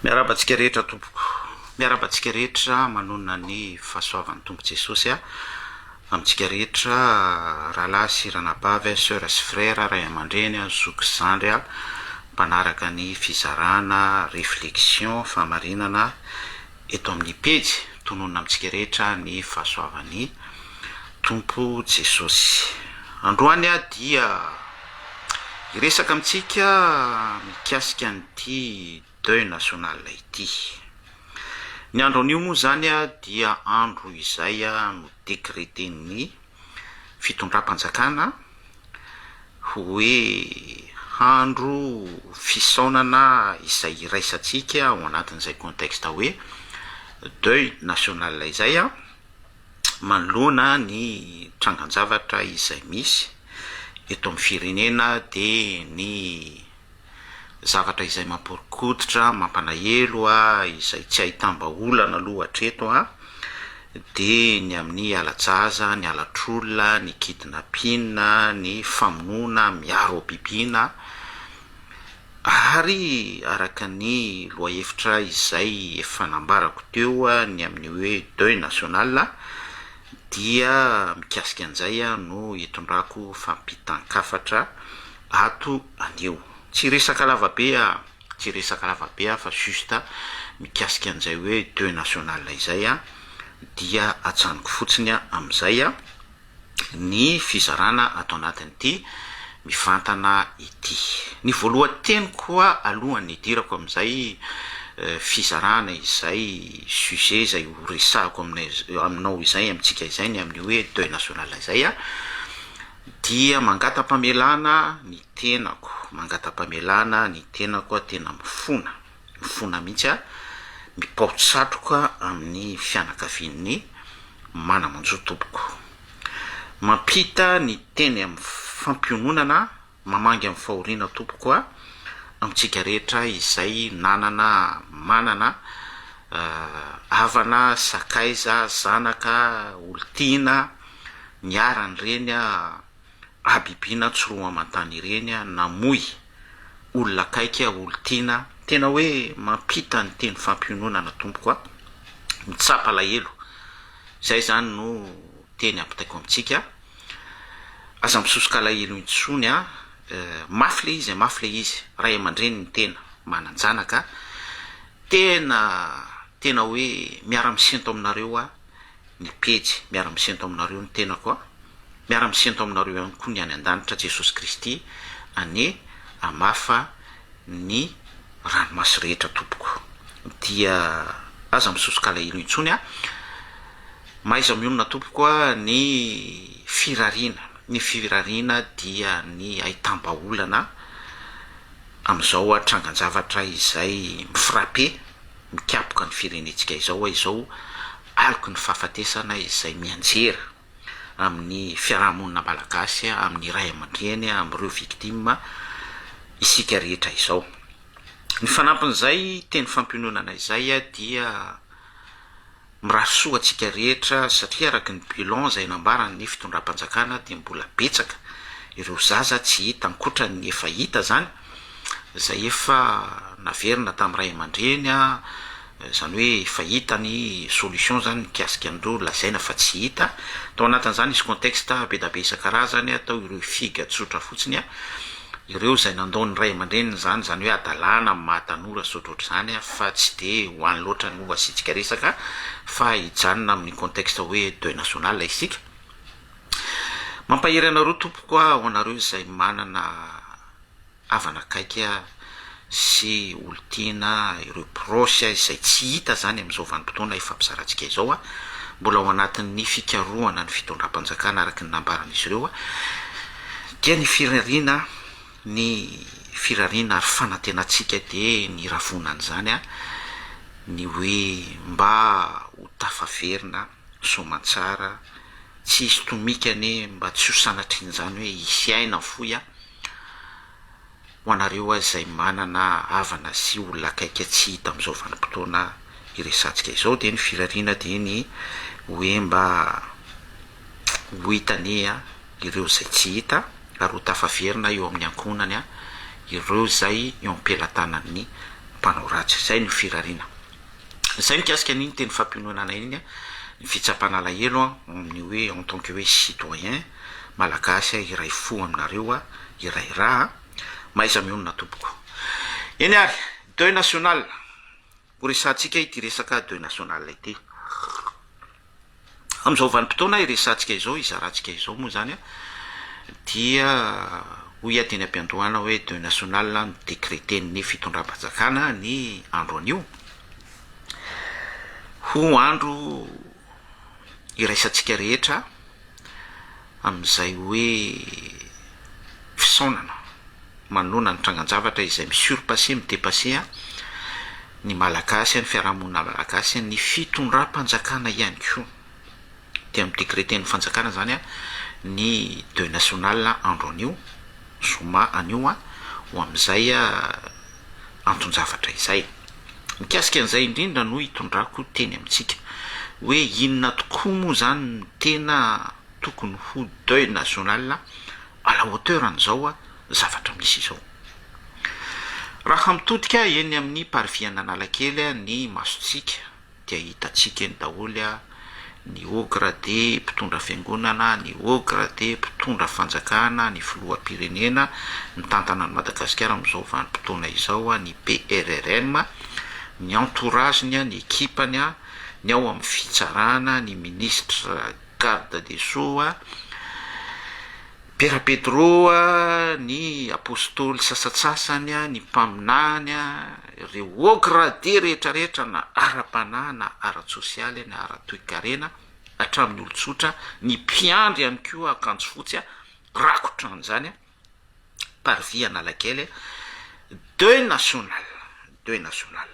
Miarahaba antsika rehetra tompoko. Miarahaba antsika rehetra manonona ny fahasoavan'ny Tompo Jesosy a amintsika rehetra rahalahy sy ranabavy, soeur sy frère, ray aman-dreny, zoky sy zandry a, mpanaraka ny fizarana réflexion fahamarinana eto amin'ny pejy tononina amintsika rehetra ny fahasoavan'ny Tompo Jesosy. Androany aho dia hiresaka amintsika mikasika an'ity deuil national ity. Ny andro anio moa izany dia andro izay no decreten'ny fitondram-panjakana hoe handro fisaonana izay iraisantsika ao anatin'izay contexte hoe deuil national izay manoloana ny trangan-javatra izay misy eto amin'ny firenena dia ny zavatra izay mamporikoditra, mampanahelo izay tsy ahitam-bahaolana aloha hatreto dia ny amin'ny hala-jaza, ny halatr'olona, ny kidnapping, ny famonoana miaro habibiana ary araka ny lohahevitra izay efa nambarako teo ny amin'ny hoe deuil national dia mikasika an'izay no hitondrako fampitan-kafatra ato anio. Tsy hiresaka lava be aho, tsy hiresaka lava be aho fa juste mikasika an'izay hoe deuil national izay dia ajanoko fotsiny amin'izay ny fizarana ato anatin'ity mivantana ity. Ny voalohan-teniko alohan'ny hidirako amin'izay fizarana izay sujet izay ho resahako aminao izay, amintsika izay ny amin'ny hoe deuil national izay, Dia mangata-pamelana ny tenako, mangata-pamelana ny tenako aho, tena mifona, mifona mihitsy aho, mipao-tsatroka amin'ny fianakavian'ny mana-manjo tompoko. Mampita ny teny amin'ny fampiononana, mamangy amin'ny fahoriana tompoko aho, amintsika rehetra izay nanana, manana havana, sakaiza, zanaka, olon-tiana, niharan'ireny habibiana tsy roa aman-tany ireny, namoy olona akaiky, olon-tiana, tena hoe mampita ny teny fampiononana tompoko a, mitsapa alahelo, izay izany no teny ampitaiko amintsika, aza misosoka alahelo intsony a, mafy le izy e, mafy le izy, ray aman-dreny ny tena, manan-janaka, tena tena hoe miara-misento aminareo aho, ny pejy miara-misento aminareo ny tenako a, miara-misento aminareo ihany koa ny any an-danitra Jesosy Kristy anie hamafa ny ranomaso rehetra tompoko dia aza misosoka alahelo intsony a, mahaiza mionona tompoko a, ny firariana ny firariana dia ny ahitam-bahaolana amin'izao trangan-javatra izay mi-frapper mikapoka ny firenentsika izao izao aloky ny fahafatesana izay mianjera amin'ny fiarahamonina malagasy, amin'ny ray aman-dreny, amin'ireo victime isika rehetra izao. Ny fanampin'izay teny fampiononana izay dia Mirary soa antsika rehetra satria araka ny bilan izay nambaran'ny fitondram-panjakana dia mbola betsaka ireo zaza tsy hita ankoatra ny efa hita izany izay efa naverina tamin'ny ray aman-dreny izany hoe efa hita ny solution izany mikasika an'ireo lazaina fa tsy hita tao anatin'izany nisy contexte be da be isan-karazany atao ireo figa tsotra fotsiny Ireo izay nandao ny ray aman-dreniny izany, izany hoe hadalana amin'ny maha tanora sy ohatrohatr'izany fa tsy dia ho any loatra no asiantsika resaka fa hijanona amin'ny contexte hoe deuil national isika. Mampahery anareo tompoko aho, ho anareo izay manana havana akaiky sy olon-tiana, ireo proche izay tsy hita izany amin'izao vanim-potoana ifampizarantsika izao, mbola ao anatin'ny fikarohana ny fitondram-panjakana araka ny nambaran'izy ireo, dia ny firariana, ny firariana ary fanantenantsika dia ny hiravonan'izany, ny hoe mba ho tafaverina soamantsara, tsy hisy tomika anie, mba tsy ho sanatrian'izany hoe hisy aina fohy. Ho anareo izay manana havana sy olona akaiky tsy hita amin'izao vanim-potoana iresahantsika izao dia ny firariana dia ny hoe mba ho hita anie ireo izay tsy hita ary ho tafaverina eo amin'ny ankohonany ireo izay eo am-pelatanan'ny. mpanao ratsy. Izay no firariana. Izay mikasika an'iny teny fampiononana iny, ny fitsapana alahelo amin'ny hoe en tant que hoe citoyen malagasy iray fo aminareo, iray ra. Mahaiza mionona tompoko. Eny ary, deuil national. Ho resahantsika ity resaka deuil national ity. Amin'izao vanim-potoana iresahantsika izao, izarantsika izao moa izany dia hoy aho teny am-piandohana hoe deuil national no decreter-n'ny fitondram-panjakana ny andro anio ho andro iraisantsika rehetra amin'izay hoe fisaonana manoloana ny trangan-javatra izay mi-surpasser, mi-depasser ny Malagasy, ny fiarahamonina Malagasy, ny fitondram-panjakana ihany koa. Dia mi-decreter-n'ny fanjakana izany ny deuil national andro anio, zoma anio, ho amin'izay anton-javatra izay. Mikasika an'izay indrindra no hitondrako teny amintsika hoe inona tokoa moa izany no tena tokony ho deuil national à la hauteur an'izao zavatra misy izao. Raha mitodika eny amin'ny parvis an'Analakely ny masontsika dia hitantsika eny daholo ny haut gradé mpitondra fiangonana, ny haut gradé mpitondra fanjakana, ny filoham-pirenena mitantana an'i Madagasikara amin'izao vanim-potoana izao, ny PRRM, ny entourage-ny, ny ekipany, ny ao amin'ny fitsarana, ny ministre garde des sceaux, Pera Pedro, ny apostoly sasantsasany, ny mpaminany, ireo haut gradé rehetra rehetra na ara-panahy na ara-tsosialy na ara-toekarena hatramin'ny olon-tsotra, ny mpiandry ihany koa akanjo fotsy, rakotra an'izany parvis Analakely, deuil national, deuil national.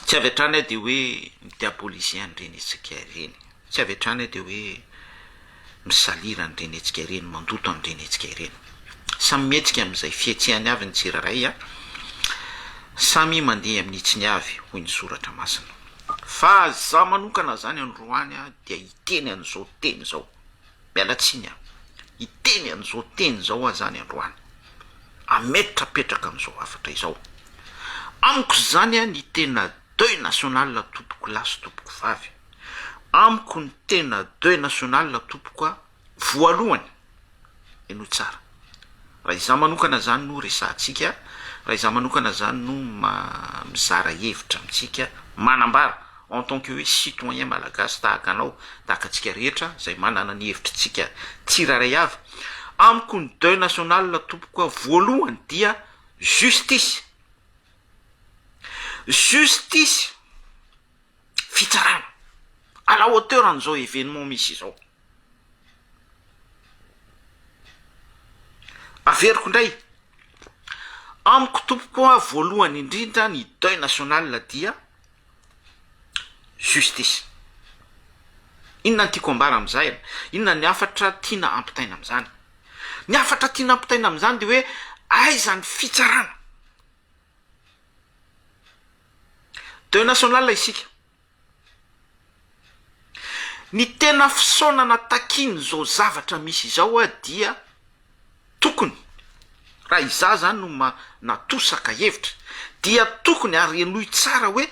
Tsy avy hatrany aho dia hoe mi-diaboliser an'ireny hetsika ireny. Tsy avy hatrany aho dia hoe mi-salir an'ireny hetsika ireny, mandoto an'ireny hetsika ireny. Samy mihetsika amin'izay fihetsehany avy ny tsirairay a! Samy mandeha amin'ny hitsiny avy, hoy ny soratra masina. Fa izaho manokana izany androany dia hiteny an'izao teny izao. Miala tsiny aho. Hiteny an'izao teny izao aho izany androany. Ametrapetraka an'izao hafatra izao. Amiko izany ny tena deuil national tompoko lahy sy tompoko vavy. Amiko ny tena deuil national tompoko a, voalohany, henoy tsara, raha izaho manokana izany no resahantsika, raha izaho manokana izany no mizara hevitra amintsika, manambara en tant que hoe citoyen malagasy tahaka anao, tahaka antsika rehetra izay manana ny hevitritsika tsirairay avy, amiko ny deuil national tompoko a, voalohany dia justice, justice! Fitsarana, à la hauteur an'izao événement misy izao. Averiko indray, amiko tompoko a, voalohany indrindra ny deuil national dia justice. Inona no tiako ambara amin'izay? Inona ny hafatra tiana ampitaina amin'izany? Ny hafatra tiana ampitaina amin'izany dia hoe aiza ny fitsarana? Deuil national isika. Ny tena fisaonana takian'izao zavatra misy izao dia tokony, raha izaho zany no manatosaka hevitra, dia tokony ary henoy tsara hoe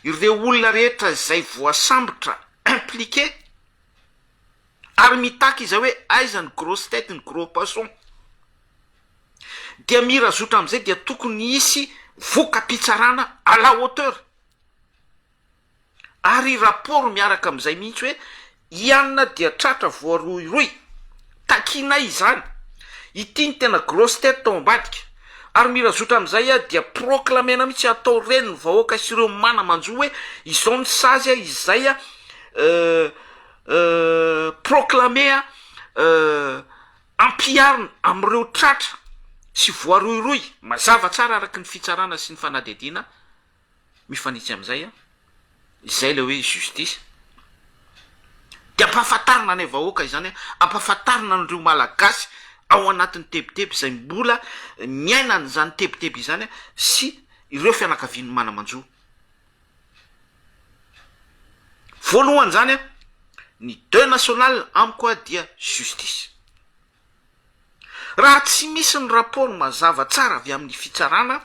ireo olona rehetra izay voasambotra impliqué ary mitaky izay hoe aiza ny grosse tête ny gros poisson dia mira zotra amizay dia tokony hisy voka-pitsarana à la hauteur ary rapport miaraka amizay mihitsy hoe i anona dia tratra voarohirohy, takianay izany, ity ny tena grosse tête tao ambadika ary mira zotra amizay dia proclamena mihitsy atao ren'ny vahoaka sy ireo mana-manjo hoe izao ny sazy izay proclamer ampiharina amin'ireo tratra sy voarohirohy mazava tsara araka ny fitsarana sy ny fanadihadiana mifanitsy amin'izay, izay ilay hoe justice, dia ampahafantarina anay vahoaka izany, ampahafantarina an'ireo Malagasy ao anatin'ny tebiteby izay mbola miaina an'izany tebiteby izany sy ireo fianakavian'ny mana-manjo. Voalohany zany an, ny deuil national amiko a dia justice. Raha tsy misy ny rapport mazava tsara avy amin'ny fitsarana,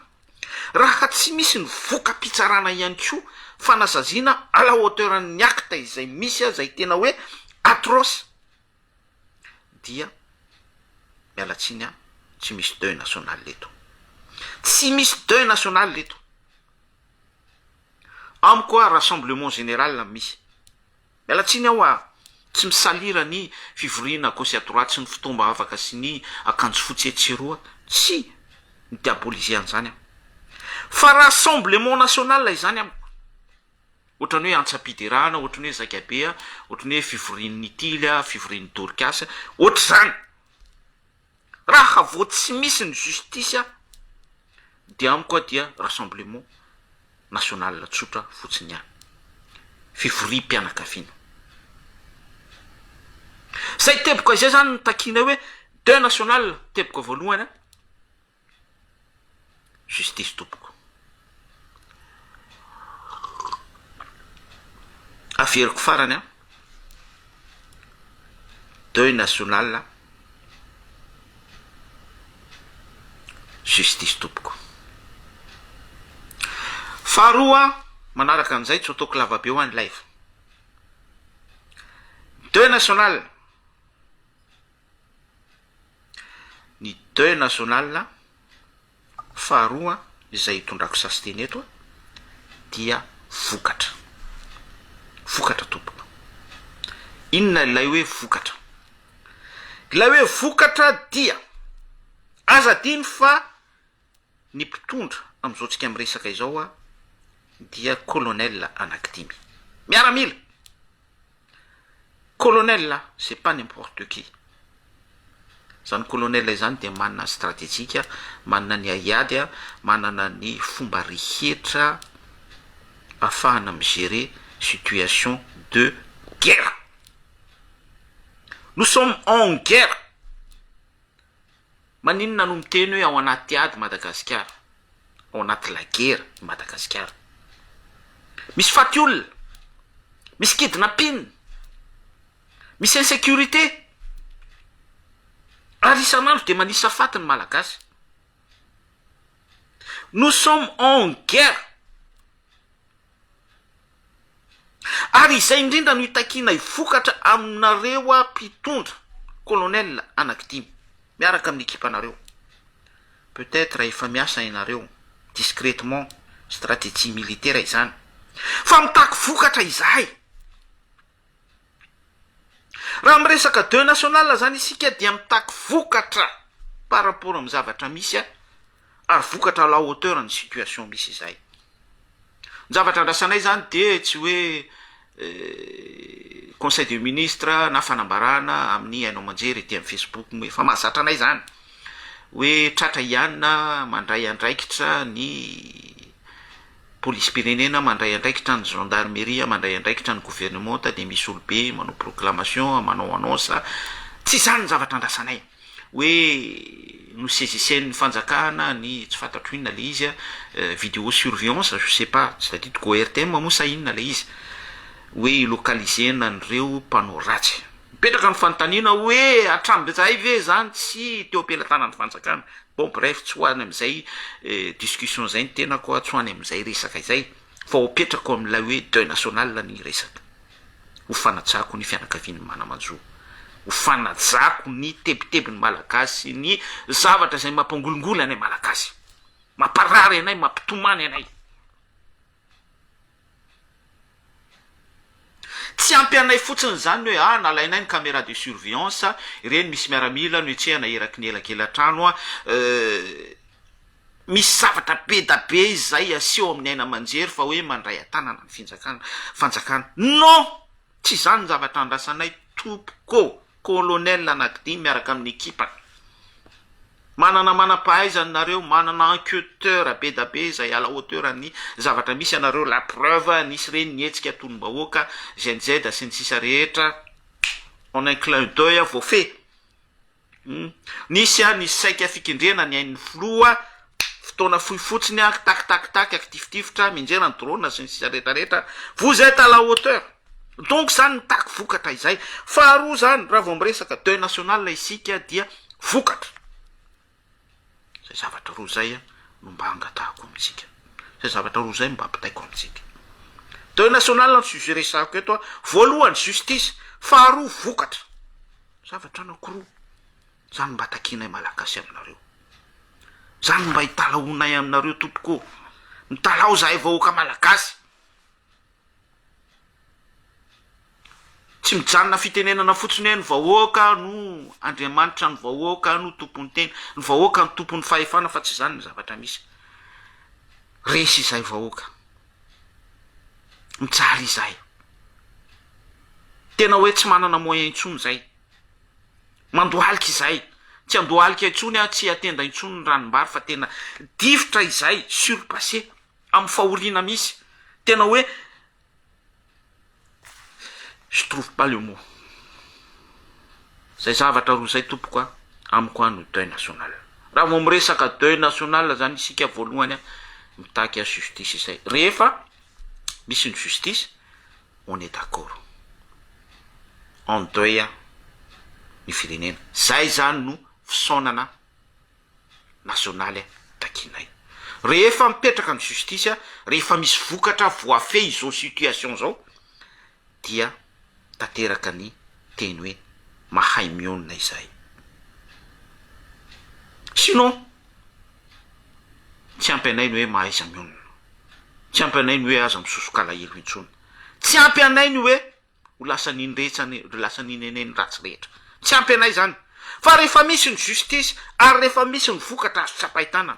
raha tsy misy ny voka-pitsarana ihany koa fanasaziana à la hauteur ny acte izay misy izay tena hoe atroce dia miala tsiny aho tsy misy deuil national eto. Tsy misy deuil national eto. Amiko a rassemblement général no misy. Miala tsiny aho a! Tsy mi-salir ny fivoriana à gauche à droite sy ny fotoam-bavaka sy ny akanjo fotsy etsy sy eroa, tsy mi-diaboliser an'izany aho. Fa rassemblement national izany amiko. Ohatran'ny hoe antsam-piderana, ohatran'ny hoe zaikabe, ohatran'ny hoe fivorian'ny Tily, fivorian'ny Dorcas, ohatr'izany. Raha vao tsy misy ny justice dia amiko a dia rassemblement national tsotra fotsiny ihany. Fivoriam-pianakaviana. Izay teboka izay zany no takianay hoe deuil national teboka voalohany a. Justice tompoko. Averiko farany an, deuil national, justice tompoko. Faharoa manaraka an'izay tsy ho ataoko lava be ho any live. Deuil national. Ny deuil national faharoa izay itondrako sasiteny eto dia vokatra. Vokatra tompoko. Inona ilay hoe vokatra? Ilay hoe vokatra dia aza adino fa ny mpitondra amin'izao tsika miresaka izao dia colonel anankidimy. Miaramila! Colonel c'est pas n'importe qui. Izany colonel izany dia manana ny stratejika, manana ny haiady, manana ny fomba rehetra ahafahana mi-gerer situation de guerre. Nous sommes en guerre. Maninona no miteny hoe ao anaty ady Madagasikara? Ao anaty la guerre i Madagasikara. Misy faty olona, misy kidnapping, misy insécurité, ary isan'andro dia manisa faty ny Malagasy. Nous sommes en guerre. Ary izay indrindra no itakianay vokatra aminareo mpitondra, colonel anakidimy, miaraka amin'ny ekipanareo. Peut être efa miasa ianareo, discretement, stratégie militaire izany. Fa mitaky vokatra izahay. Raha miresaka deuil national zany isika dia mitaky vokatra par rapport amin'ny zavatra misy ary vokatra à la hauteur ny situation misy izay. Ny zavatra andrasanay zany dia tsy hoe conseil de ministre na fanambarana amin'ny haino aman-jery ety amin'ny facebook moa efa mahazatra anay zany hoe tratra ihany na mandray andraikitra ny Polisim-pirenena mandray andraikitra ny gendarmerie mandray andraikitra ny gouvernementa dia misy olobe manao proclamation manao annonce tsy izany ny zavatra andrasanay hoe no-saisissent-ny fanjakana ny tsy fantatro inona le izy video surveillance je sais pas tsy tadidiko ORTM moa sa inona le izy hoe hi-localiser-na an'ireo mpanao ratsy mipetraka ny fanontaniana hoe hatramin'izay ve zany tsy teo am-pelatanan'ny fanjakana Bon bref tsy ho any amin'izay discussion izay ny tenako a, tsy ho any amin'izay resaka izay fa ho apetrako amin'ilay hoe deuil national ny resaka, ho fanajako ny fianakavian'ny mana-manjo, ho fanajako ny tebitebin'ny Malagasy sy ny zavatra izay mampangolingoly anay Malagasy, mamparary anay, mampitomany anay. Tsy ampy anay fotsiny izany ny hoe ah nalainay ny camera de surveillance, ireny misy miaramila nohetsehana eraky ny elakelan-trano ah, misy zavatra be da be izay aseho amin'ny aina aman-jery fa hoe mandray an-tanana ny finjakana, fanjakana. Non! Tsy izany ny zavatra andrasanay tompoko! Colonel anakidimy miaraka amin'ny ekipany. Manana manam-pahaizana nareo, manana enqueuteur be da be izay à la hauteur ny zavatra misy anareo, la preuve nisy ireny ny hetsika tolom-bahoaka, Gen Z sy ny sisa rehetra en un clin d'oeil voafehy. Hum. Nisy ny saika fikendrena ny ain'ny filoha, fotoana fohy fotsiny, tak tak tak, kitifitifitra, mianjera ny drone sy ny sisa rehetra rehetra, vous êtes à la hauteur. Donc zany mitaky vokatra izay. Faharoa zany raha vao miresaka deuil national isika dia vokatra. zavatra roa izay no mba angatahako amintsika. Izay zavatra roa izay no mba ampitaiko amintsika. Deuil national no sujet resahako eto a, voalohany justice, faharoa vokatra. Zavatra anankiroa. Zany mba takianay Malagasy aminareo. Zany mba italahoanay aminareo tompoko ô. Mitalaho zahay vahoaka Malagasy. Tsy mijanona fitenenana fotsiny hoe ny vahoaka no Andriamanitra, ny vahoaka no tompon'ny teny, ny vahoaka no tompon'ny fahefana fa tsy izany ny zavatra misy. Resy izahay vahoaka. Mijaly izahay. Tena hoe tsy manana moyen intsony izay. Mandohalika izahay. Tsy handohalika intsony aho, tsy hatenda intsony ny ranombary fa tena difotra izahay, surpassé, amin'ny fahoriana misy. Tena hoe je trouve pas le mot. Zay zavatra roa zay tompoko a, amiko a no deuil national. Raha vao miresaka deuil national zany isika voalohany a, mitaky justice izay. Rehefa misy ny justice, on est d'accord. En deuil ny firenena. Zay zany no fisaonana nasionaly takianay. Rehefa mipetraka ny justice, rehefa misy vokatra voafehy izao situation zao, dia tanteraka ny teny hoe mahay mionona izahay. Sinon, tsy ampy anay ny hoe mahaiza mionona. Tsy ampy anay ny hoe aza misosoka alahelo intsony. Tsy ampy anay ny hoe ho lasa ninretsany, ho lasa nineneny ratsy rehetra. Tsy ampy anay izany. Fa rehefa misy ny justice ary rehefa misy ny vokatra azo tsapain-tanana,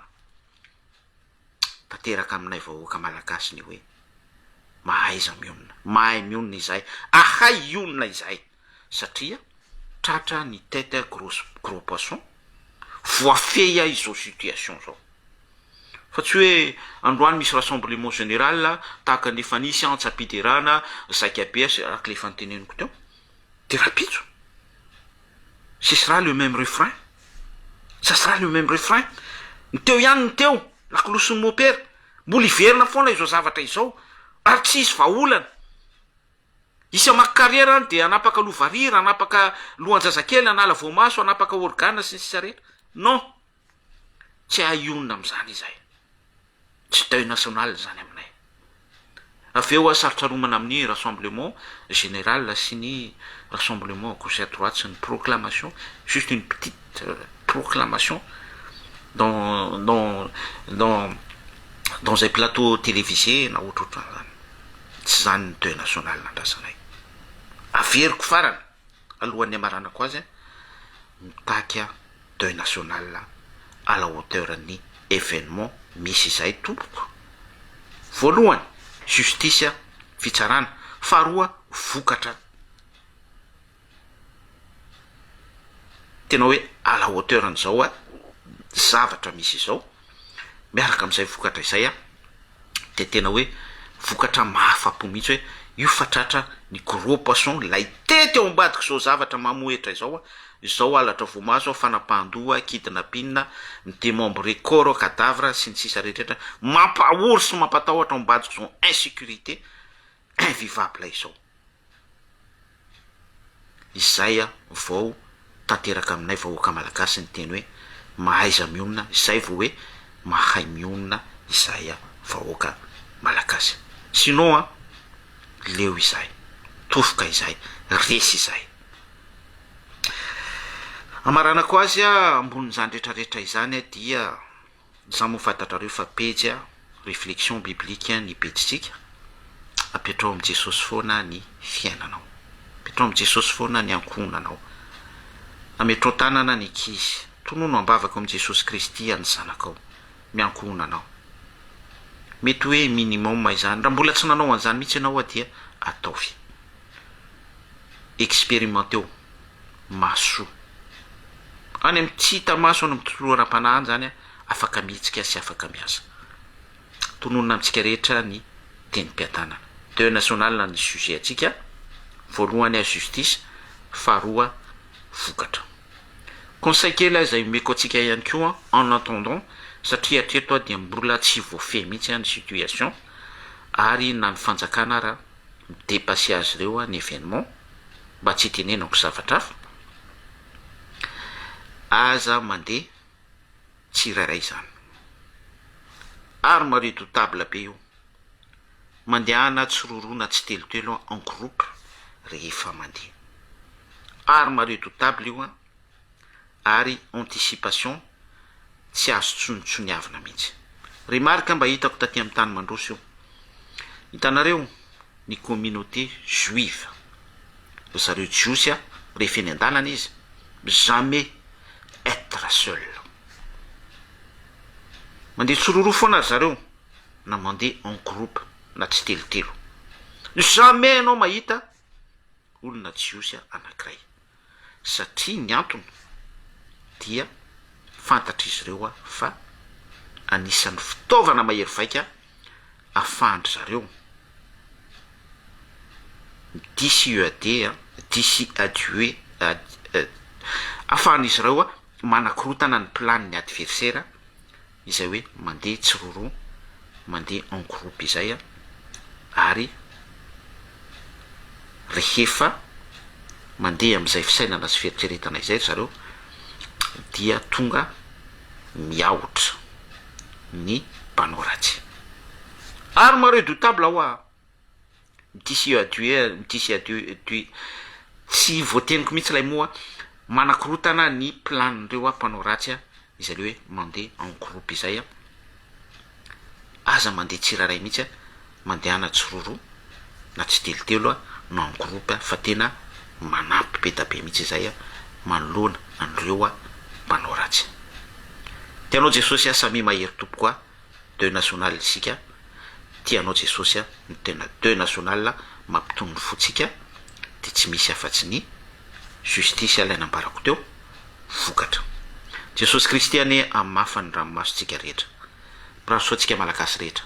tanteraka aminay vahoaka malagasy ny hoe mahaiza mionona, mahay mionona izahay, ahay hionona izahay, satria tratra ny tête gros gros poisson, voafehy izao situation izao. Fa tsy hoe androany misy rassemblement général tahaka ny efa nisy Antsam-piderana, Zaikabe araka ilay efa noteneniko teo, dia rahampitso ce sera le même refrain, ça sera le même refrain, ny teo ihany ny teo, lakolosin'ny mopera, mbola hiverina foana izao zavatra izao ary tsy hisy vahaolana. Hisy hamaky carrière any dia hanapaka loha varira, hanapaka lohan-jazakely, hanala voamaso, hanapaka organe sy ny sisa rehetra. Non! Tsy hahay hionona amin'izany izahay. Tsy deuil national izany aminay. Avy eo sarotsaromana amin'ny rassemblement général sy ny rassemblement gauche et à droite sy ny proclamation, juste une petite proclamation dans dans dans dans un plateau télévisé na ohatrohatran'izany. Tsy izany ny deuil national nandrasanay. Averiko farany, alohan'ny hamaranako azy, mitaky deuil national à la hauteur ny événement misy izay tompoko. Voalohany, justice, fitsarana. Faharoa, vokatra tena hoe à la hauteur an'izao zavatra misy izao, miaraka amin'izay vokatra izay dia tena hoe vokatra mahafa-po mihitsy hoe io fa tratra ny gros poisson lay tety ao ambadik'izao zavatra mamohehitra izao, izao halatra voamaso, fanapahan-doha, kidnapping, mi-démembrer corps, cadavre sy ny sisa rehetra rehetra, mampahory sy mampatahotra ao ambadik'izao insécurité invivable izao. Izay vao tanteraka aminay vahoaka malagasy ny teny hoe mahaiza mionona, izay vao hoe mahay mionona izahay vahoaka malagasy. Sinon an, leo izahay, tofoka izahay, resy izahay. Amaranako azy ambonin'izany rehetrarehetra izany dia Za moa fantatrareo fa pejy réflexion biblique ny pejintsika, apetrao amin'i Jesosy foana ny fiainanao, apetrao amin'i Jesosy foana ny ankohonanao, ametrao tanana ny ankizy, tonono am-bavaka ao amin'i Jesosy Kristy ny zanakao, ny ankohonanao. Mety hoe minimum izany, raha mbola tsy nanao an'izany mihitsy ianao dia ataovy. Expérimenteo. Mahasoa. Any amin'ny tsy hita maso, any amin'ny tontolo ara-panahy any izany, afaka mihetsika sy afaka miasa. Tononina amintsika rehetra ny tenim-piadanana. Deuil national ny sujet antsika, voalohany justice, faharoa vokatra. Conseil kely izay omeko antsika ihany koa en attendant, satria hatreto dia mbola tsy voafehy mihitsy ny situation, ary na ny fanjakana ara mi-depasser azy ireo ny événement, mba tsy hitenenako zavatra hafa, aza mandeha tsirairay izany. Arme redoutable be io. Mandehana tsiroaroa na tsitelotelo en groupe rehefa mandeha. Arme redoutable io an, ary anticipation tsy azo tsonitsoniavina mihitsy. Remarque mba hitako taty amin'ny tany mandroso io. Hitanareo ny communauté juive, ry zareo jiosy rehefa eny an-dalana izy, jamais être seul. Mandeha tsiroaroa foana ry zareo na mandeha en groupe na tsitelotelo. Jamais ianao mahita olona jiosy anankiray. Satria ny antony dia fantatr'izy ireo fa anisan'ny fitaovana mahery vaika ahafahan-dry zareo mi-dissuader, dissuader, ahafahan'izy ireo manakorontana ny plan-n'ny adversaire izay hoe mandeha tsiroaroa, mandeha en groupe izay ary rehefa mandeha amin'izay fisainana sy fieritreretana izay ry zareo dia tonga miahotra ny mpanao ratsy. Arme redoutable hoa! Dissuader, dissuader, tsy voateniko mihitsy ilay mot, manakorontana ny plan-n'ireo mpanao ratsy izay le hoe mandeha en groupe izay, aza mandeha tsirairay mihitsy, mandehana tsiroaroa na tsitelotelo na en groupe fa tena manampy be da be mihitsy izay manoloana an'ireo mpanao ratsy. Tianao Jesosy a, samia mahery tompoko a. Deuil national isika, tia anao Jesosy a, ny tena deuil national mampitony ny fotsika dia tsy misy afa-tsy ny justice ilay nambarako teo, vokatra. Jesosy Kristy anie hamafa ny ranomasontsika rehetra. Mirary soa antsika Malagasy rehetra.